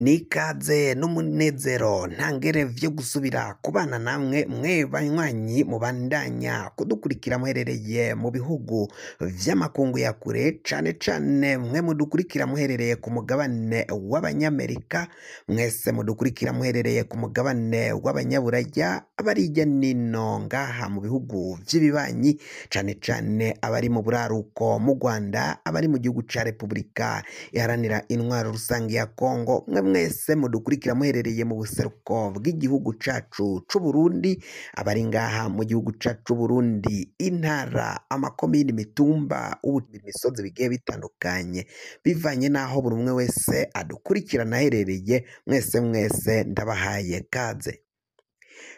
N'ikaze n'umunezero ntangere vyo gusubira kubana namwe mwe banywanyi mubandanya kudukurikira muherereye mu bihugu vy'amakungu ya kure, cane cane mwe mudukurikira muherereye ku mugabane w'abanyamerika, mwese mudukurikira muherereye ku mugabane w'abanyaburaya, abari hirya nino ngaha mu bihugu vy'ibibanyi, cane cane abari mu buraruko mu Rwanda, abari mu gihugu ca Repubulika Iharanira Intwaro Rusangi ya Kongo, mwe mwese mudukurikira muherereye mu buseruko bw'igihugu cacu c'Uburundi, abari ngaha mu gihugu cacu c'Uburundi, intara, amakomine, imitumba, imisozi bigiye bitandukanye, bivanye n'aho buri umwe wese adukurikirana aherereye, mwese mwese ndabahaye kaze.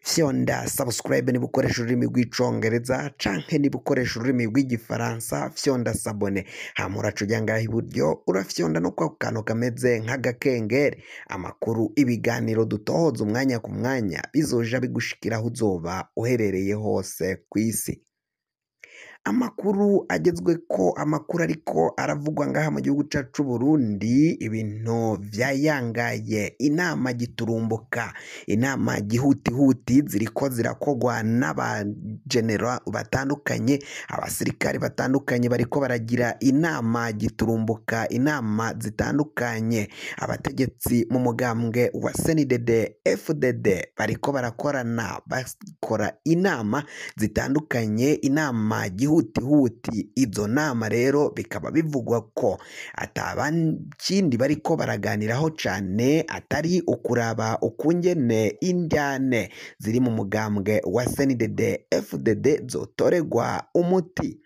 Fyonda subscribe niba ukoresha ururimi rw'icongereza canke niba ukoresha ururimi rw'igifaransa, fyonda s'abonner, hama uraca uja ngaha iburyo urafyonda no kwako kantu kameze nk'agakengeri, amakuru, ibiganiro dutohoza umwanya ku mwanya bizoja bigushikira aho uzoba uherereye hose kw'isi. Amakuru agezweko, amakuru ariko aravugwa ngaha mu gihugu cacu c'Uburundi, ibintu vyayangaye, inama giturumbuka, inama gihutihuti ziriko zirakogwa n'abagenera batandukanye, abasirikare batandukanye bariko baragira inama giturumbuka, inama zitandukanye, abategetsi mu mugambwe wa CNDD FDD bariko barakorana, bakora inama zitandukanye, inama gihutihuti. Izo nama rero bikaba bivugwa ko ata kindi bariko baraganiraho cane atari ukuraba ukungene indyane ziri mu mugambwe wa CNDD FDD zotoregwa umuti.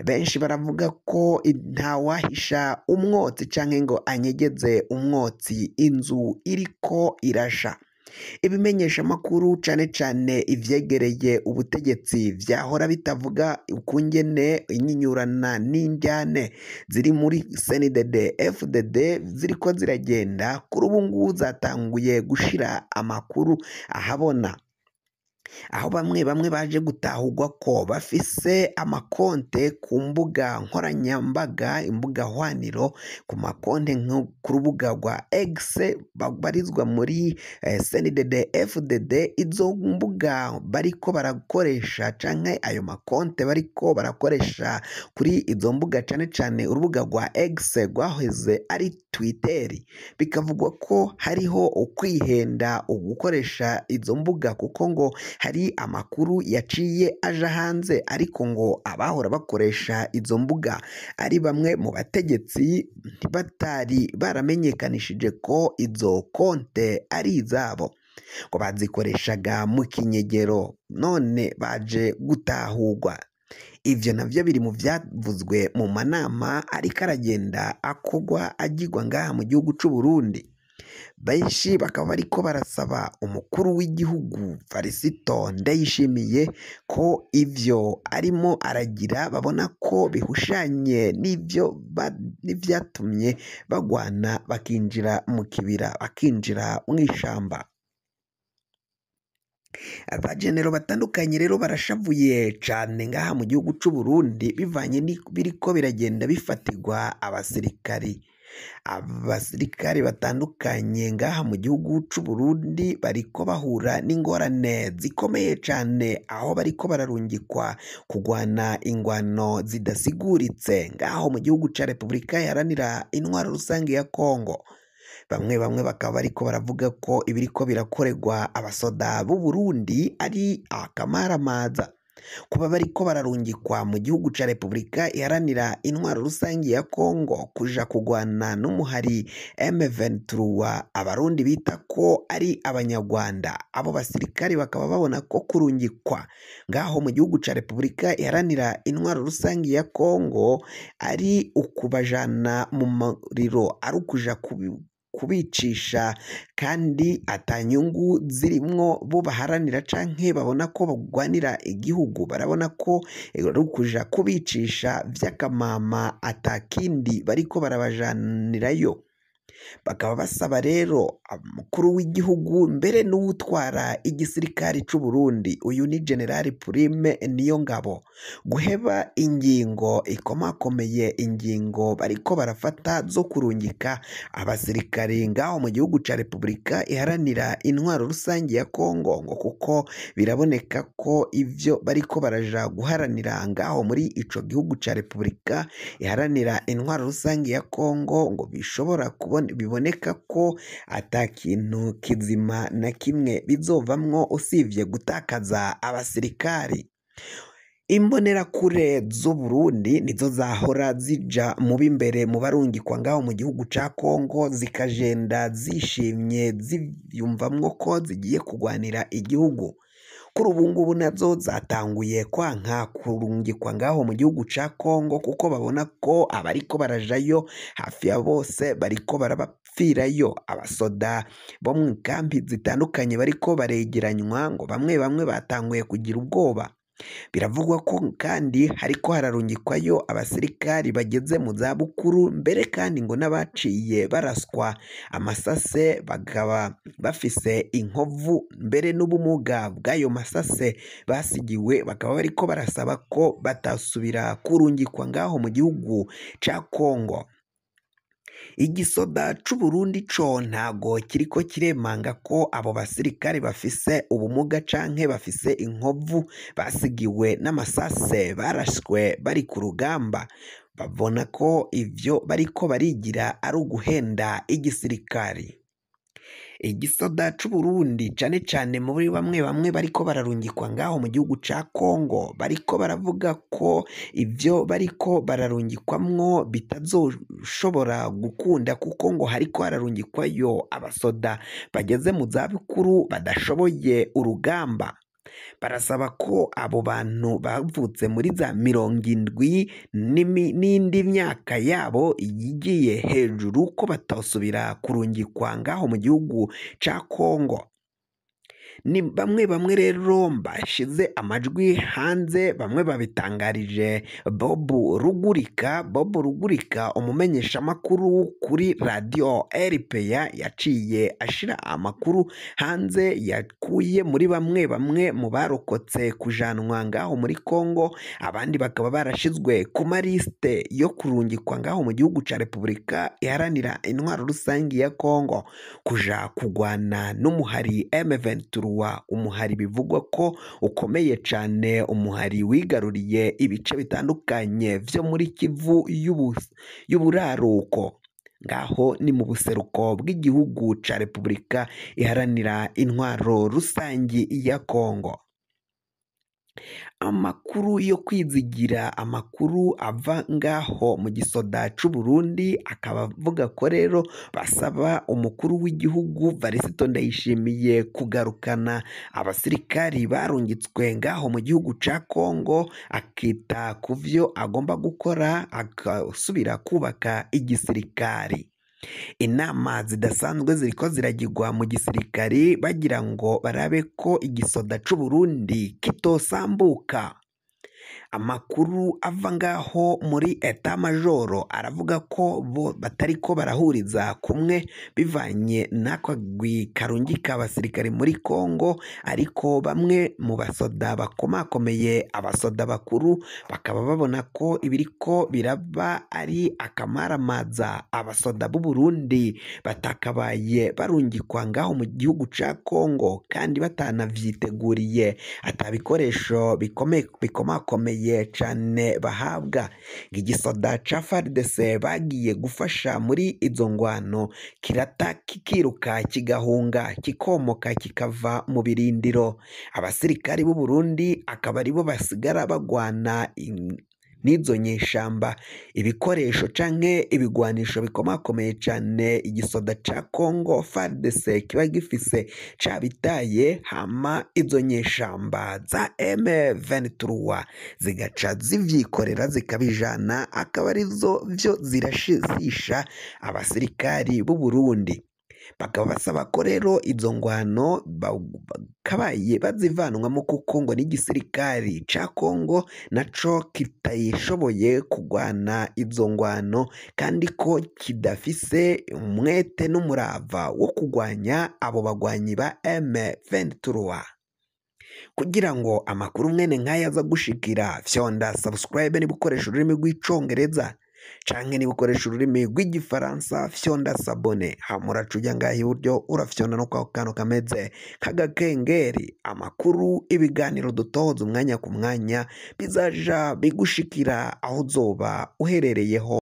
Benshi baravuga ko ntawahisha umwotsi canke ngo anyegeze umwotsi inzu iriko irasha. Ibimenyeshamakuru cane cane ivyegereye ubutegetsi vyahora bitavuga ukungene inyinyurana n'indyane ziri muri CNDD FDD ziriko ziragenda, kuri ubu ngubu zatanguye gushira amakuru ahabona, aho bamwe bamwe baje gutahurwa ko bafise amakonte ku mbuga nkoranyambaga, imbuga hwaniro, ku makonte nko ku rubuga rwa X babarizwa muri CNDD FDD. Izo mbuga bariko barakoresha canke ayo makonte bariko barakoresha kuri izo mbuga, cane cane urubuga rwa X rwaheze ari Twitter, bikavugwa ko hariho ukwihenda ugukoresha izo mbuga, kuko ngo hari amakuru yaciye aja hanze, ariko ngo abahora bakoresha izo mbuga ari bamwe mu bategetsi batari baramenyekanishije ko izo konte ari izabo, ngo bazikoreshaga mu kinyegero, none baje gutahurwa. Ivyo navyo biri mu vyavuzwe mu manama ariko aragenda akogwa agirwa ngaha mu gihugu c'Uburundi. Benshi bakaba bariko barasaba umukuru w'igihugu Varisito Ndayishimiye ko ivyo arimo aragira babona ko bihushanye n'ivyo n'ivyatumye bagwana bakinjira mu kibira, bakinjira mw'ishamba. Abagenero batandukanye rero barashavuye cane ngaha mu gihugu c'Uburundi, bivanye n'ibiriko biragenda bifatirwa abasirikari. Abasirikare batandukanye ngaha mu gihugu c'Uburundi bariko bahura n'ingorane zikomeye cane, aho bariko bararungikwa kugwana ingwano zidasiguritse ngaho mu gihugu ca Repubulika Iharanira Intwaro Rusangi ya Kongo. Bamwe bamwe bakaba bariko baravuga ko ibiriko birakorerwa abasoda b'u Burundi ari akamaramaza, kuba bariko bararungikwa mu gihugu ca Repubulika Iharanira Intwaro Rusangi ya Kongo kuja kugwana n'umuhari M23 abarundi bita ko ari abanyarwanda. Abo basirikari bakaba babona ko kurungikwa ngaho mu gihugu ca Repubulika Iharanira Intwaro Rusangi ya Kongo ari ukubajana mu muriro, ari ukuja kubicisha, kandi atanyungu zirimwo bo baharanira canke babona ko bagwanira igihugu, barabona ko ari ukuja kubicisha vy'akamama, atakindi bariko barabajanirayo. Bakaba basaba rero umukuru w'igihugu mbere n'uwutwara igisirikari c'u Burundi, uyu ni General Prime Niyongabo, guheba ingingo ikomakomeye, ingingo bariko barafata zo kurungika abasirikari ngaho mu gihugu ca Repubulika Iharanira Intwaro Rusangi ya Kongo, ngo kuko biraboneka ko ivyo bariko baraja guharanira ngaho muri ico gihugu ca Repubulika Iharanira Intwaro Rusangi ya Kongo ngo bishobora kubona, biboneka ko ata kintu kizima na kimwe bizovamwo usivye gutakaza abasirikari. Imbonerakure z'Uburundi nizo zahora zija mu b'imbere mu barungikwa ngaho mu gihugu ca Kongo, zikagenda zishimye ziyumvamwo ko zigiye kugwanira igihugu. Kuri ubu ngubu nazo zatanguye kwanka kurungikwa ngaho mu gihugu ca Kongo, kuko babona ko abariko barajayo hafi ya bose bariko barabapfirayo. Abasoda bo mu kambi zitandukanye bariko baregeranywa, ngo bamwe bamwe batanguye kugira ubwoba. Biravugwa ko kandi hariko hararungikwayo abasirikari bageze mu zabukuru, mbere kandi ngo n'abaciye baraswa amasase bakaba bafise inkovu mbere n'ubumuga bw'ayo masase basigiwe, bakaba bariko barasaba ko batasubira kurungikwa ngaho mu gihugu ca Kongo. Igisoda c'Uburundi co ntago kiriko kiremanga ko abo basirikare bafise ubumuga canke bafise inkovu basigiwe n'amasase barashwe bari ku rugamba. Babona ko ivyo bariko barigira ari uguhenda igisirikari. Igisoda c'Uburundi cane cane muri bamwe bamwe bariko bararungikwa ngaho mu gihugu ca Kongo, bariko baravuga ko ivyo bariko bararungikwamwo bitazoshobora gukunda, kuko ngo hariko hararungikwayo abasoda bageze mu zabukuru badashoboye urugamba. Barasaba ko abo bantu bavutse muri za 70 n'indi myaka yabo yigiye hejuru ko batosubira kurungikwa ngaho mu gihugu ca Kongo. Ni bamwe bamwe rero bashize amajwi hanze, bamwe babitangarije Bob Rugurika. Bob Rugurika umumenyeshamakuru kuri radio RPA yaciye ashira amakuru hanze yakuye muri bamwe bamwe mu barokotse kujanwa ngaho muri Kongo, abandi bakaba barashizwe ku maliste yo kurungikwa ngaho mu gihugu ca Repubulika Iharanira Intwaro Rusangi ya Kongo kuja kugwana n'umuhari M23, umuhari bivugwa ko ukomeye cane, umuhari wigaruriye ibice bitandukanye vyo muri Kivu y'uburaruko, ngaho ni mu buseruko bw'igihugu ca Repubulika Iharanira Intwaro Rusangi ya Kongo. Amakuru yo kwizigira, amakuru ava ngaho mu gisoda c'Uburundi akaba avuga ko rero basaba umukuru w'igihugu Varisito Ndayishimiye kugarukana abasirikari barungitswe ngaho mu gihugu ca Kongo, akita ku vyo agomba gukora, agasubira kubaka igisirikari. Inama zidasanzwe ziriko ziragirwa mu gisirikari bagira ngo barabe ko igisoda c'Uburundi kitosambuka. Amakuru ava ngaho muri eta majoro aravuga ko bo batariko barahuriza kumwe bivanye n'akagwi karungika abasirikare muri Kongo, ariko bamwe mu basoda bakomakomeye, abasoda bakuru, bakaba babona ko ibiriko biraba ari akamaramaza. Abasoda b'u Burundi batakabaye barungikwa ngaho mu gihugu ca Kongo kandi batanavyiteguriye, ata bikoresho bikomakomeye cane bahabwa. Igisoda ca FARDC bagiye gufasha muri izo ngwano kirata kikiruka kigahunga kikomoka kikava mu birindiro. Abasirikari b'u Burundi akaba aribo basigara bagwana n'izo nyeshamba. Ibikoresho canke ibigwanisho bikomakomeye cane igisoda ca Kongo FARDC kiba gifise cabitaye, hama izo nyeshamba za M23 zigaca zivyikorera zikabijana, akaba arizo vyo zirashizisha abasirikari b'u Burundi. Bakaba basaba ko rero izo ngwano bakabaye bazivanwamo kuko ngo n'igisirikari ca Kongo naco kitayishoboye kugwana izo ngwano, kandi ko kidafise umwete n'umurava wo kugwanya abo bagwanyi ba M23. Kugira ngo amakuru mwene nk'aya aza gushikira, fyonda subscribe niba ukoresha ururimi rw'icongereza, canke niba ukoresha ururimi rw'igifaransa fyonda sabone. Hama uraca uja ngaha iburyo urafyonda no kwako kantu kameze nk'agakengeri. Amakuru, ibiganiro dutoza umwanya ku mwanya bizaja bigushikira aho uzoba uherereyeho.